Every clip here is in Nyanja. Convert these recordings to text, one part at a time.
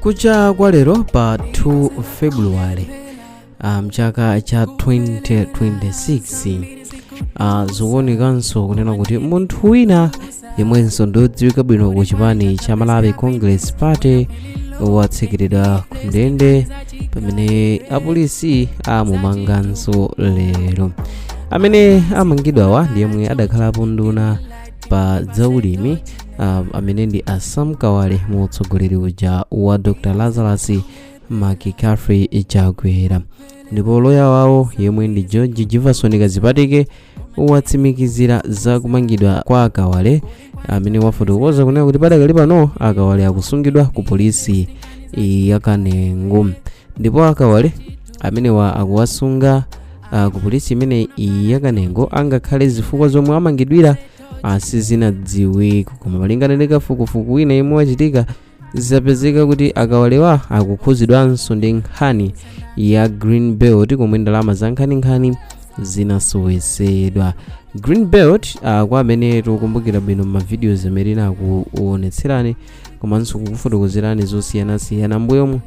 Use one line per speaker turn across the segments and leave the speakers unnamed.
Kucha kwa lero pa 2 February mchaka cha 2026, zikuonekanso kunena kuti munthu wina yemwenso ndiodziwika bwino ku chipani cha Malawi Congress Party watsekeredwa ku ndende pamene apolisi amumanganso lero. Amene amangidwawa ndi yemwe adakhalapo nduna pa zaulimi, amene ndi a Sam Kawale, mu utsogoleri uja wa Dr Lazarus McCarthy Chakwera. Ndipo loya wawo, yemwe ndi George Jivason Kazipatike, watsimikizira za kumangidwa kwa Akawale, amene wafotokoza kunena kuti padakali pano Akawale akusungidwa ku polisi ya Kanengo. Ndipo Akawale amenewa akuwasunga ku polisi imene ya Kanengo, angakhale zifukwa zomwe amangidwira sizinadziwika. Koma malingana ndi kafukufuku wina yemwe wachitika, zapezeka kuti Akawalewa akukhuzidwanso ndi nkhani ya Green Belt, komwe ndalama za nkhaninkhani zinasowetsedwa. Green Belt, kwa amene tikukumbukira bwino ma videos amene tinakuonetserani komanso kukufotokozerani zosiyanasiyana mbuyomu,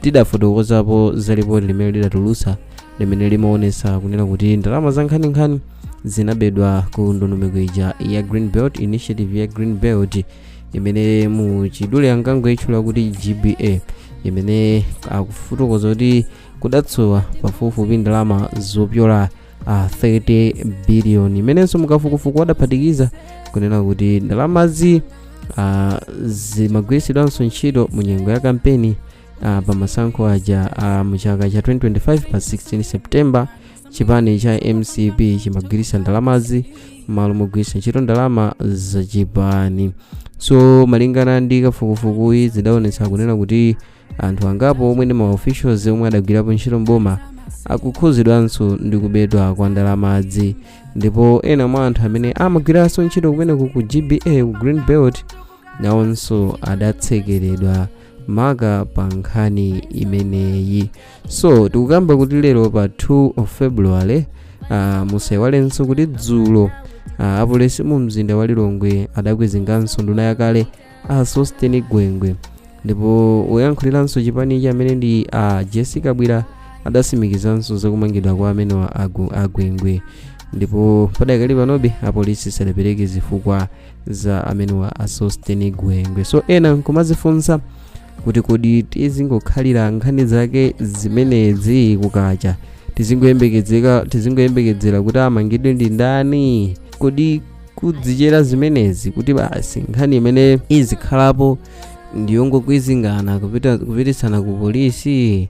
tidafotokozapo za ripoti limene lidatulutsa limene limaonetsa kunena kuti ndalama za nkhaninkhani zinabedwa ku ndondomeko ija ya Green Belt Initiative, ya Green Belt imene muchidule angangoyitchula kuti GBA, imene akufotokoza kuti kudatsowa pafupifupi ndalama zopyola 30 billion, imenenso mukafukufuku adaphatikiza kunena kuti ndalamazi zimagwiritsidwanso ntchito mu nyengo ya kampeni pa masankho aja mu chaka cha 2025 pa 16 September. Chipani cha MCP chimagwiritsa ndalamazi malo mogwiritsa ntchito ndalama zachipani. So malingana ndi kafukufukuyi, zidaonetsa kunena kuti anthu angapo omwe ndi ma officials omwe adagwirapo ntchito mboma akukhuzidwanso ndi kubedwa kwa ndalamazi. Ndipo ena mwa anthu amene amagwiranso ntchito kumeneko ku GBA, ku Green Belt, nawonso adatsekeredwa maka pa nkhani imeneyi. So tikukamba kuti lero pa 2 February, musayiwalenso kuti dzulo apolisi mu mzinda wa Lilongwe adakwizinganso nduna yakale a Sosten Gwengwe. Ndipo woyankhuliranso chipanichi, amene ndi a Jessica Bwira, adasimikizanso zakumangidwa kwa amenewa Agwengwe. Ndipo padakali panobe apolisi sadapereke zifukwa za amenewa a Sosten Gwengwe. So ena nkumazifunsa kuti kodi tizingokhalira nkhani zake zimenezi kukacha, tizingoyembekezera kuti amangidwe ndi ndani? Kodi kudzichera zimenezi kuti basi nkhani imene izikhalapo ndiyongokwizingana kupititsana ku polisi?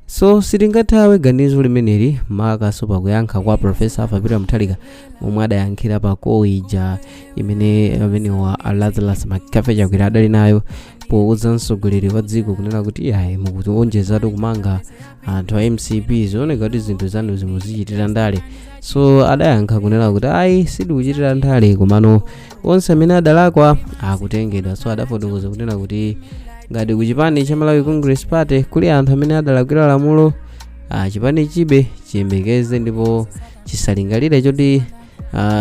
So sitingathawe ganizo limeneli, makaso pakuyankha kwa Professor Arthur Peter Mutharika momwe adayankhira pa call ija imene amenewa a Lazarus McCarthy Chakwera adali nayo, powuza mtsogoleri wa dziko kunena kuti ayi, mukutionjezatu kumanga anthu a MCP, zioneka kuti zinthu zanu zimuzichitira ndale. So adayankha kunena kuti ayi, sitikuchitira ndale, komano onse amene adalakwa akutengedwa. So adafotokoza kunena kuti ngati ku chipani cha Malawi Congress Party kuli anthu amene adalakwira lamulo, chipani chibe chiyembekeze ndipo chisalingalire choti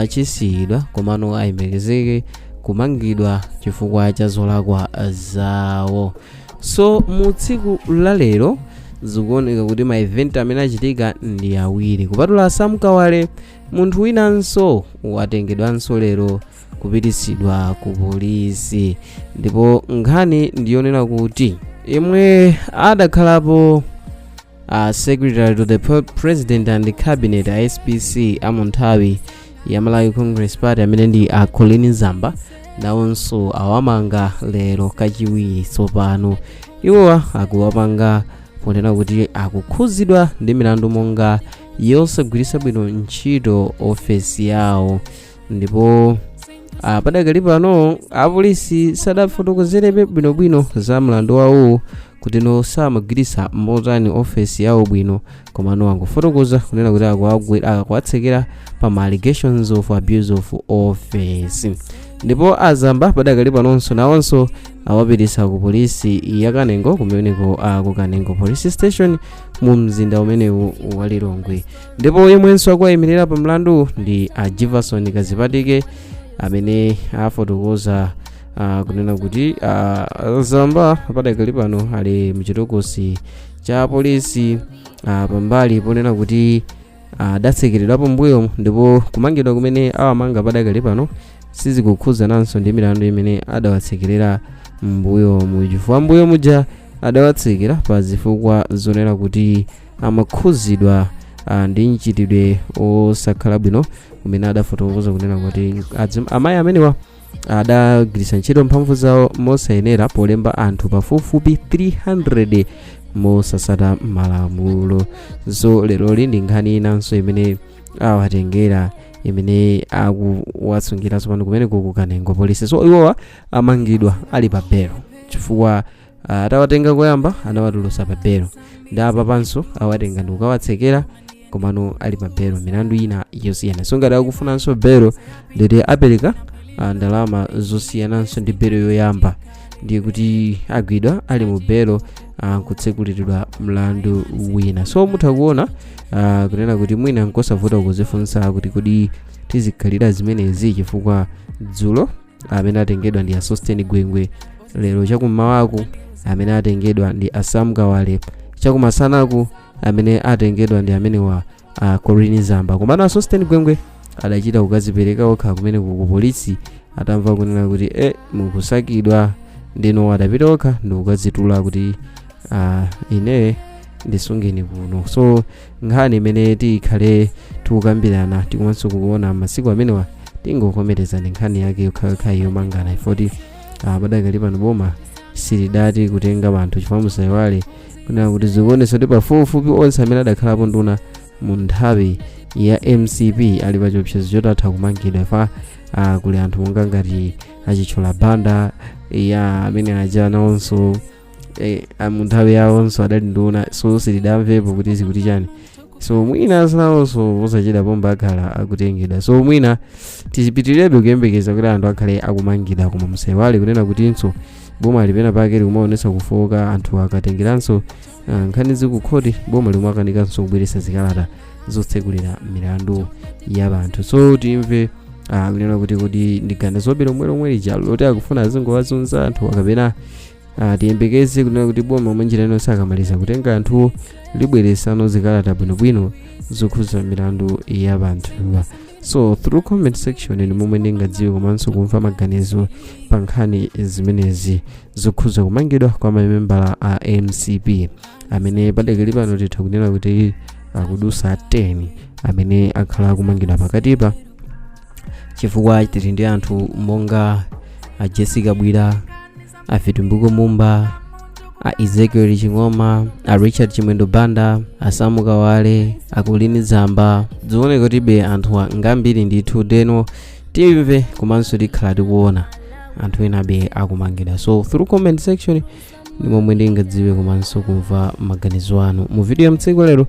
chisiyidwa, komano ayembekezeke kumangidwa chifukwa cha zolakwa zawo. So mu tsiku la lero zikuoneka kuti ma event amene achitika ndi awiri. Kupatula Sam Kawale, munthu winanso watengedwanso lero kupititsidwa ku polisi. Ndipo nkhani ndiyonena kuti yemwe adakhalapo Secretary to the President and Cabinet, a SPC, amu nthawi ya Malawi Congress Party, amene ndi a Colleen Zamba, nawonso awamanga lero kachiwiri tsopano. Iwowa akuwapanga ponena kuti akukhuzidwa ndi milandu monga yosagwiritsa bwino ntchito ofesi yawo. Ndipo padakali pano apolisi sadafotokozerebe bwinobwino za mlandu wawo, kuti no samagwiritsa motani ofesi yawo bwino, komano angofotokoza kunena kuti akuwatsekera pa ma allegations of abuse of office. Ndipo Azamba padakali panonso nawonso awapititsa ku polisi ya Kanengo kumeneko, ku Kanengo Police Station mu mzinda umenewu wa Lilongwe. Ndipo yemwenso akuwayimirira pa mlandu ndi a Jivason Kazipatike, amene afotokoza Kunena kuti Zamba padakali pano ali mchitokosi cha polisi, pambali ponena kuti adatsekeredwapo mbuyo, ndipo kumangidwa kumene awamanga padakali pano sizikukhuzananso ndi milandu imene adawatsekerera mbuyo chifukwa mbuyo muja adawatsekera pa zifukwa zonena kuti amakhuzidwa ndi mchitidwe osakhala bwino umene adafotokoza kunena kuti amayi amenewa adagwiritsa ntchito mphamvu zawo mosayenera polemba anthu pafupifupi 300 mosasata malamulo. So leroli ndi nkhani inanso imene awatengera, imene akuwasungiranso pano kumene ku Kanengo polisi. So iwowa amangidwa ali pa belo, chifukwa atawatenga koyamba anawatulutsa pa belo, ndi apa panso awatenga ndi kukawatsekera, komano ali pa belo milandu ina yosiyana. So ngati akufunanso belo, nditi apereka ndalama zosiyananso ndi belo yoyamba, ndiye kuti agwidwa ali mu belo, kutsekuliridwa mlandu wina. So mutha kuona kunena kuti mwina nkosavuta kuzifunsa kuti kodi tizikhalira zimenezi? Chifukwa dzulo amene atengedwa ndi a Sosten Gwengwe, lero chakummawaku amene atengedwa ndi a Sam Kawale, chakumasanaku amene atengedwa ndi amenewa Colleen Zamba. Komano a Sosten Gwengwe adachita kukazipereka okha kumene ku polisi atamva kunena kuti mukusakidwa, ndino adapita okha ndikukazitula kuti ine ndisungeni kuno. So nkhani imene tikhale tikukambirana, tikumanso kuona masiku amenewa, tingokomerezani nkhani yake yokhayokha yomangana ifoti padakali pano boma silidati kutenga anthu, chifukwa musayiwale kunena kuti zikuonetsa kuti pafupifupi onse amene adakhalapo nduna mu nthawi ya MCP ali pa chiopsezo chotatha kumangidwa. Ifa kuli anthu monga ngati achithyola Banda ya amene aja nawonso mu nthawi yawonso adali nduna, so silidamvepo kuti zikuti chani. So mwina nawonso posachedwa pomba akhala akutengedwa. So mwina tipitirebe kuyembekeza kuti anthu akhale akumangidwa, koma musayiwale kunena kutinso boma lipena pake likumaonetsa kufoka. Anthu akatengeranso nkhani zikukhoti, boma limakanikanso kubweretsa zikalata zotsekulira milandu ya anthu. So timve kunena kuti kuti ndi ganizo lomwe lomwe lija loti akufuna azingowazunza anthu, kapena tiyembekeze kunena kuti boma mwanjira ino sakamaliza kutenga anthu libweresano zikalata bwinobwino zokhuza milandu ya anthuwa. So through comment section ndi momwe ndingadziwe komanso kumva maganizo pa nkhani zimenezi zokhuza kumangidwa kwa mamembala a MCP amene padakali pano titha kunena kuti akudusa 10 amene akhala akumangidwa pakatipa, chifukwa tili ndi anthu monga a Jessica Bwira, a Vitumbiko Mumba, a Ezekiel Ching'oma, a Richard Chimwendo Banda, a Samu Kawale, a Colleen Zamba. Zioneka kutibe anthu ngambiri ndithu. Deno timve komanso tikhala tikuona anthu enabe akumangidwa. So through comment section ndi momwe ndingadziwe komanso kumva maganizo anu mu video ya mtsiku lero.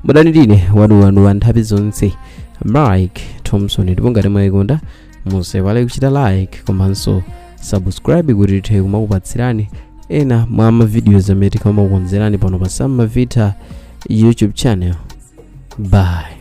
Mudani ndine wanuwanu wa nthawi zonse, Mike Thompson, ndipo ngati mwayikonda musaiwale kuchita like komanso subscribe kuti tithe kumakupatsirani ena mwa mavideos amene tikamakukonzerani pano pa Sam Mavita YouTube channel. Bye.